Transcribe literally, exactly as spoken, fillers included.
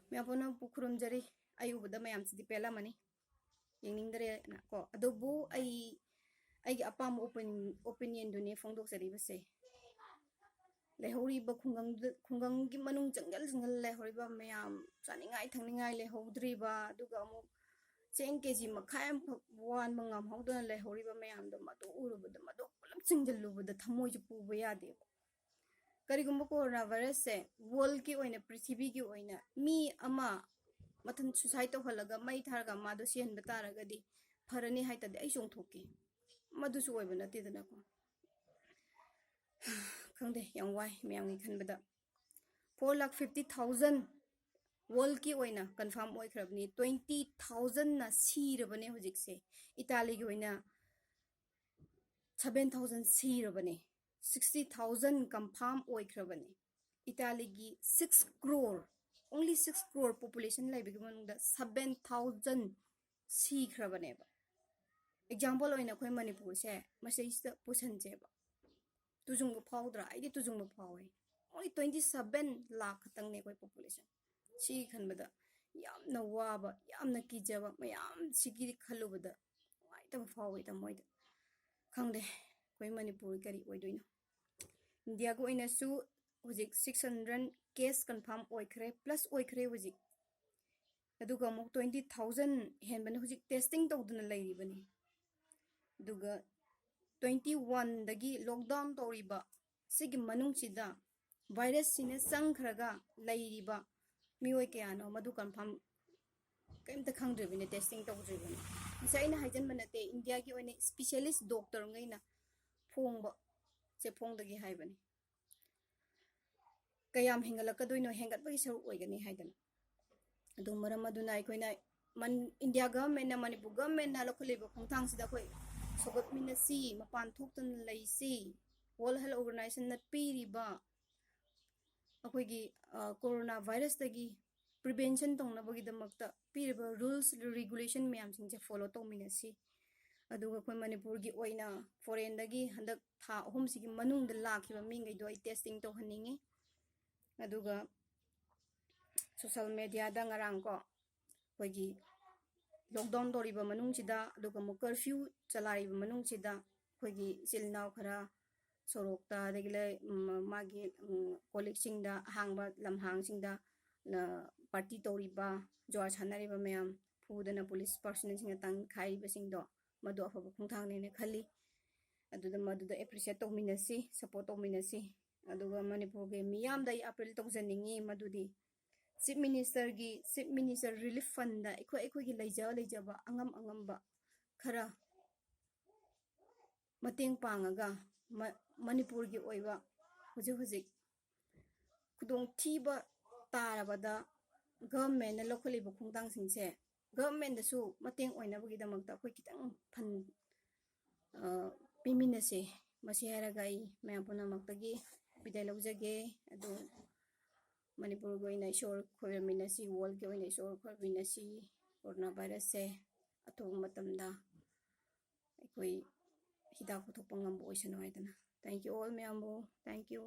ꯃꯌꯥꯝ ꯄꯨꯝꯅꯃꯛꯄꯨ ꯈꯨꯔꯨꯝꯖꯔꯤ꯫ ꯑꯩ ꯎꯕꯗ ꯃꯌꯥꯝꯁꯤꯗꯤ ꯄꯦꯜꯂꯝꯃꯅꯤ, ꯌꯦꯡꯅꯤꯡꯗꯔꯦꯅ ꯀꯣ꯫ ꯑꯗꯨꯕꯨ ꯑꯩ, ꯑꯩꯒꯤ ꯑꯄꯥꯝꯕ opinion, opinionꯗꯨꯅꯦ ꯐꯣꯡꯗꯣꯛꯆꯔꯤꯕꯁꯦ꯫ ꯂꯩꯍꯧꯔꯤꯕ ꯈꯨꯡꯒꯪꯗ, ꯈꯨꯡꯒꯪꯒꯤ ꯃꯅꯨꯡ ꯆꯪꯁꯤꯜ ꯆꯪꯁꯤꯜ ꯂꯩꯍꯧꯔꯤꯕ ꯃꯌꯥꯝ, ꯆꯥꯅꯤꯡꯉꯥꯏ ꯊꯛꯅꯤꯡꯉꯥꯏ ꯂꯩꯍꯧꯗ꯭ꯔꯤꯕ, ꯑꯗꯨꯒ ꯑꯃꯨꯛ ꯆꯦꯡ ꯀꯦ ꯖꯤ ꯃꯈꯥꯏ ꯑꯃꯈꯛ ꯋꯥꯟꯕ ꯉꯝꯍꯧꯗꯅ ꯂꯩꯍꯧꯔꯤꯕ ꯃꯌꯥꯝꯗꯣ, ꯃꯗꯨ ꯎꯔꯨꯕꯗ, ꯃꯗꯨ ꯄꯨꯂꯞ ꯆꯤꯡꯁꯤꯜꯂꯨꯕꯗ ꯊꯃꯣꯏꯁꯦ ꯄꯨꯕ ꯌꯥꯗꯦꯕ꯫ ꯀꯔꯤꯒꯨꯝꯕ corona virusꯁꯦ worldꯀꯤ ꯑꯣꯏꯅ, ꯄ꯭ꯔꯤꯊꯤꯕꯤꯒꯤ ꯑꯣꯏꯅ ꯃꯤ ꯑꯃ ꯃꯊꯟ suicide ꯇꯧꯍꯜꯂꯒ ꯃꯩ ꯊꯥꯔꯒ ꯃꯥꯗꯣ ꯁꯤꯍꯟꯕ ꯇꯥꯔꯒꯗꯤ ꯐꯔꯅꯤ ꯍꯥꯏ ꯇꯥꯔꯗꯤ ꯑꯩ ꯆꯣꯡꯊꯣꯛꯀꯦ꯫ ꯃꯗꯨꯁꯨ ꯑꯣꯏꯕ ꯅꯠꯇꯦꯗꯅꯀꯣ꯫ ꯈꯪꯗꯦ, ꯌꯥꯝ ꯋꯥꯏ ꯃꯌꯥꯝꯒꯤ ꯈꯟꯕꯗ꯫ Four lakh fifty thousand worldꯀꯤ ꯑꯣꯏꯅ confirm ꯑꯣꯏꯈ꯭ꯔꯕꯅꯤ꯫ Twenty thousandꯅ ꯁꯤꯔꯕꯅꯦ ꯍꯧꯖꯤꯛꯁꯦ꯫ ꯏꯇꯥꯂꯤꯒꯤ ꯑꯣꯏꯅ seven thousand ꯁꯤꯔꯕꯅꯦ꯫ Sixty thousand confirm ꯑꯣꯏꯈ꯭ꯔꯕꯅꯦ꯫ ꯏꯇꯥꯂꯤꯒꯤ six crore, only six crore population ꯂꯩꯕꯒꯤ ꯃꯅꯨꯡꯗ seven thousand ꯁꯤꯈ꯭ꯔꯕꯅꯦꯕ꯫ Example ꯑꯣꯏꯅ ꯑꯩꯈꯣꯏ ꯃꯅꯤꯄꯨꯔꯁꯦ ꯃꯁꯤꯗꯩꯁꯤꯗ ꯄꯨꯁꯟꯁꯦꯕ꯫ ꯇꯨꯖꯨꯡꯕ ꯐꯥꯎꯗ꯭ꯔꯥ? ꯑꯩꯗꯤ ꯇꯨꯖꯨꯡꯕ ꯐꯥꯎꯋꯦ꯫ Only twenty seven lakh ꯈꯛꯇꯪꯅꯦ ꯑꯩꯈꯣꯏ population꯫ ꯁꯤ ꯈꯟꯕꯗ ꯌꯥꯝꯅ ꯋꯥꯕ, ꯌꯥꯝꯅ ꯀꯤꯖꯕ, ꯃꯌꯥꯝꯁꯤꯒꯤ ꯈꯜꯂꯨꯕꯗ ꯅꯨꯡꯉꯥꯏꯇꯕ ꯐꯥꯎꯋꯦ ꯊꯃꯣꯏꯗ꯫ ꯈꯪꯗꯦ ꯑꯩꯈꯣꯏ ꯃꯅꯤꯄꯨꯔ ꯀꯔꯤ ꯑꯣꯏꯗꯣꯏꯅꯣ꯫ ꯏꯟꯗꯤꯌꯥꯒꯤ ꯑꯣꯏꯅꯁꯨ ꯍꯧꯖꯤꯛ six hundred case confirm ꯑꯣꯏꯈ꯭ꯔꯦ, plus ꯑꯣꯏꯈ꯭ꯔꯦ ꯍꯧꯖꯤꯛ꯫ ꯑꯗꯨꯒ ꯑꯃꯨꯛ twenty thousand ꯍꯦꯟꯕꯅ ꯍꯧꯖꯤꯛ testing ꯇꯧꯗꯨꯅ ꯂꯩꯔꯤꯕꯅꯤ꯫ ꯑꯗꯨꯒ twenty oneꯗꯒꯤ lockdown ꯇꯧꯔꯤꯕ ꯁꯤꯒꯤ ꯃꯅꯨꯡꯁꯤꯗ virusꯁꯤꯅ ꯆꯪꯈ꯭ꯔꯒ ꯂꯩꯔꯤꯕ ꯃꯤꯑꯣꯏ ꯀꯌꯥꯅꯣ, ꯃꯗꯨ confirm ꯀꯔꯤꯝꯇ ꯈꯪꯗ꯭ꯔꯤꯕꯅꯤ, testing ꯇꯧꯗ꯭ꯔꯤꯕꯅꯤ꯫ ꯉꯁꯥꯏ ꯑꯩꯅ ꯍꯥꯏꯖꯟꯕ ꯅꯠꯇꯦ, ꯏꯟꯗꯤꯌꯥꯒꯤ ꯑꯣꯏꯅ specialist doctorꯉꯩꯅ ꯐꯣꯡꯕ ꯆꯦꯐꯣꯡꯗꯒꯤ ꯍꯥꯏꯕꯅꯤ꯫ ꯀꯌꯥꯝ ꯍꯦꯟꯒꯠꯂꯛꯀꯗꯣꯏꯅꯣ, ꯍꯦꯟꯒꯠꯄꯒꯤ ꯁꯔꯨꯛ ꯑꯣꯏꯒꯅꯤ ꯍꯥꯏꯗꯅ꯫ ꯑꯗꯨ ꯃꯔꯝ ꯑꯗꯨꯅ ꯑꯩꯈꯣꯏꯅ ꯃꯟ-, ꯏꯟꯗꯤꯌꯥ governmentꯅ, ꯃꯅꯤꯄꯨꯔ governmentꯅ ꯂꯧꯈꯠꯂꯤꯕ ꯈꯣꯡꯊꯥꯡꯁꯤꯗ ꯑꯩꯈꯣꯏ ꯁꯧꯒꯠꯃꯤꯟꯅꯁꯤ, ꯃꯄꯥꯟ ꯊꯣꯛꯇꯅ ꯂꯩꯁꯤ꯫ World Health Organizationꯅ ꯄꯤꯔꯤꯕ ꯑꯩꯈꯣꯏꯒꯤ, ꯑ, corona virusꯇꯒꯤ prevention ꯇꯧꯅꯕꯒꯤꯗꯃꯛꯇ ꯄꯤꯔꯤꯕ rules, regulation ꯃꯌꯥꯝꯁꯤꯡꯁꯦ follow ꯇꯧꯃꯤꯟꯅꯁꯤ꯫ ꯑꯗꯨꯒ ꯑꯩꯈꯣꯏ ꯃꯅꯤꯄꯨꯔꯒꯤ ꯑꯣꯏꯅ foreignꯗꯒꯤ ꯍꯟꯗꯛ ꯊꯥ ꯑꯍꯨꯝꯁꯤꯒꯤ ꯃꯅꯨꯡꯗ ꯂꯥꯛꯈꯤꯕ ꯃꯤꯉꯩꯗꯣ ꯑꯩ testing ꯇꯧꯍꯟꯅꯤꯡꯉꯤ꯫ ꯑꯗꯨꯒ ꯁꯣꯁꯦꯜ ꯃꯦꯗꯤꯌꯥꯗ ꯉꯔꯥꯡ ꯀꯣ, ꯑꯩꯈꯣꯏꯒꯤ ꯂꯣꯛꯗꯥꯎꯟ ꯇꯧꯔꯤꯕ ꯃꯅꯨꯡꯁꯤꯗ, ꯑꯗꯨꯒ ꯑꯃꯨꯛ ꯀꯔꯐ꯭ꯌꯨ ꯆꯂꯥꯏꯔꯤꯕ ꯃꯅꯨꯡꯁꯤꯗ, ꯑꯩꯈꯣꯏꯒꯤ ꯏꯆꯤꯜ ꯏꯅꯥꯎ ꯈꯔ ꯁꯣꯔꯣꯛꯇ, ꯑꯗꯒꯤ ꯂꯩ-, ꯎꯝ, ꯃꯥꯒꯤ, ꯎꯝ, ꯀꯣꯂꯤꯛꯁꯤꯡꯗ, ꯑꯍꯥꯡꯕ ꯂꯝꯍꯥꯡꯁꯤꯡꯗ, ꯑ, ꯄꯥꯔꯇꯤ ꯇꯧꯔꯤꯕ, ꯖꯨꯋꯥꯔ ꯁꯥꯟꯅꯔꯤꯕ ꯃꯌꯥꯝ, ꯐꯨꯗꯅ ꯄꯨꯂꯤꯁ ꯄꯥꯔꯁꯣꯅꯦꯜꯁꯤꯡꯅ ꯇꯥꯟꯈꯥꯏꯔꯤꯕꯁꯤꯡꯗꯣ, ꯃꯗꯨ ꯑꯐꯕ ꯈꯣꯡꯊꯥꯡꯅꯦꯅ ꯈꯜꯂꯤ꯫ ꯑꯗꯨꯗ ꯃꯗꯨꯗ ꯑꯦꯄ꯭ꯔꯤꯁꯤꯌꯦꯠ ꯇꯧꯃꯤꯟꯅꯁꯤ, ꯁꯄꯣꯔꯠ ꯇꯧꯃꯤꯟꯅꯁꯤ꯫ ꯑꯗꯨꯒ ꯃꯅꯤꯄꯨꯔꯒꯤ ꯃꯤꯌꯥꯝꯗ ꯑꯩ ꯑꯄꯤꯜ ꯇꯧꯖꯅꯤꯡꯉꯤ, ꯃꯗꯨꯗꯤ ꯆꯤꯐ ꯃꯤꯅꯤꯁꯇꯔꯒꯤ, ꯆꯤꯐ ꯃꯤꯅꯤꯁꯇꯔ ꯔꯤꯂꯤꯐ ꯐꯟꯗ ꯑꯩꯈꯣꯏ, ꯑꯩꯈꯣꯏꯒꯤ ꯂꯩꯖ ꯂꯩꯖꯕ ꯑꯉꯝ ꯑꯉꯝꯕ ꯈꯔ ꯃꯇꯦꯡ ꯄꯥꯡꯉꯒ ꯃ-, ꯃꯅꯤꯄꯨꯔꯒꯤ ꯑꯣꯏꯕ ꯍꯧꯖꯤꯛ ꯍꯧꯖꯤꯛ ꯈꯨꯗꯣꯡꯊꯤꯕ ꯇꯥꯔꯕꯗ ꯒꯚꯔꯟꯃꯦꯟꯅ ꯂꯧꯈꯠꯂꯤꯕ ꯈꯣꯡꯊꯥꯡꯁꯤꯡꯁꯦ ꯒꯚꯔꯟꯃꯦꯟꯗꯁꯨ ꯃꯇꯦꯡ ꯑꯣꯏꯅꯕꯒꯤꯗꯃꯛꯇ ꯑꯩꯈꯣꯏ ꯈꯤꯇꯪ ꯐꯟ, ꯑ, ꯄꯤꯃꯤꯟꯅꯁꯦ꯫ ꯃꯁꯤ ꯍꯥꯏꯔꯒ ꯑꯩ ꯃꯌꯥꯝ ꯄꯨꯝꯅꯃꯛꯇꯒꯤ ꯕꯤꯗꯥꯏ ꯂꯧꯖꯒꯦ꯫ ꯑꯗꯨ ꯃꯅꯤꯄꯨꯔꯒꯤ ꯑꯣꯏꯅ ꯏꯁꯣꯔ ꯈꯣꯏꯔꯝꯃꯤꯟꯅꯁꯤ, ꯋꯥꯔꯜꯒꯤ ꯑꯣꯏꯅ ꯏꯁꯣꯔ ꯈꯣꯏꯔꯝꯃꯤꯟꯅꯁꯤ꯫ ꯀꯣꯔꯣꯅꯥ ꯚꯥꯏꯔꯁꯁꯦ ꯑꯊꯨꯕ ꯃꯇꯝꯗ ꯑꯩꯈꯣꯏ ꯍꯤꯗꯥꯛ ꯄꯨꯊꯣꯛꯄ ꯉꯝꯕ ꯑꯣꯏꯁꯅꯨ ꯍꯥꯏꯗꯅ꯫ Thank you all ꯃꯌꯥꯝꯕꯨ꯫ Thank you꯫